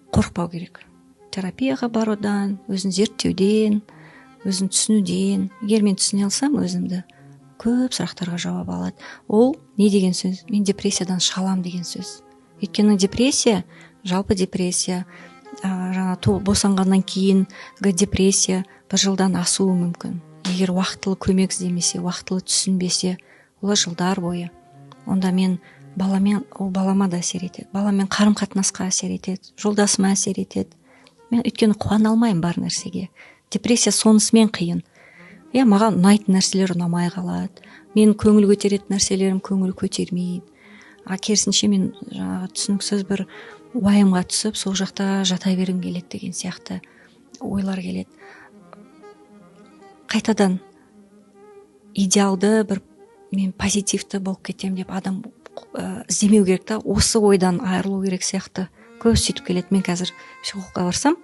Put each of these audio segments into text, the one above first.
Қорықпау керек терапияға барудан, өзін зерттеуден, өзін түсінуден. Егер мен түсіне алсам өзімді, көп сұрақтарға жауап алады. Ол не деген сөз? Мен депрессиядан шыға аламын деген сөз. Өйткені депрессия, жалпы депрессия, жаңа босанғаннан кейінгі депрессия бір жылдан асуы мүмкін. Егер уақытылы көмек іздемесе, уақытылы түсінбесе, олар жылдар бойы. Онда мен баламен, ол балама да әсер етеді, баламен қарым қатынасқа әсер етеді, жолдасыма әсер етеді. Мен өйткені қуана алмаймын бар нәрсеге. Депрессия сонысымен қиын, иә. Маған ұнайтын нәрселер ұнамай қалады, мен көңіл көтеретін нәрселерім көңіл көтермейді, а керісінше мен жаңағы түсініксіз бір уайымға түсіп, сол жақта жата бергім келеді деген сияқты ойлар келеді. Қайтадан идеалды бір мен позитивті болып кетемін деп адам іздемеу керек та, осы ойдан айырылу керек сияқты. Көп сөйтіп келеді: мен қазір психологқа барсам,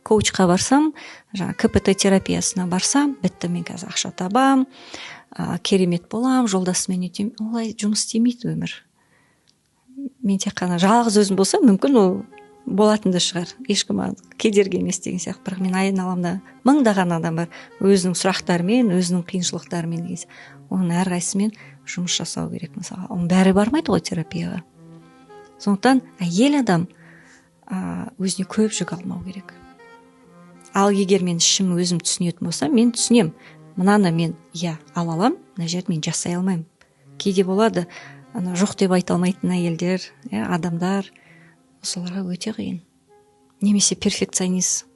коучқа барсам, жаңа КПТ терапиясына барсам, бітті, мен қазір ақша табам, керемет болам, жолдасыммен өйтемін. Олай жұмыс істемейді өмір. Мен тек қана жалғыз өзім болсам, мүмкін, ол болатын да шығар, ешкім маған кедергі емес деген сияқты. Бірақ мен айналамда мыңдаған адам бар өзінің сұрақтарымен, өзінің қиыншылықтарымен деген сияқты. Оның әрқайсысымен жұмыс жасау керек. Мысалға, оның бәрі бармайды ғой терапияға. Сондықтан әйел адам өзіне көп жүк алмау керек. Ал егер мен ішім өзім түсінетін болсам, мен түсінемін: мынаны мен, иә, ала аламын, мына жерді мен жасай алмаймын. Кейде болады ана жоқ деп айта алмайтын әйелдер, иә, адамдар, соларға өте қиын. Немесе перфекционист.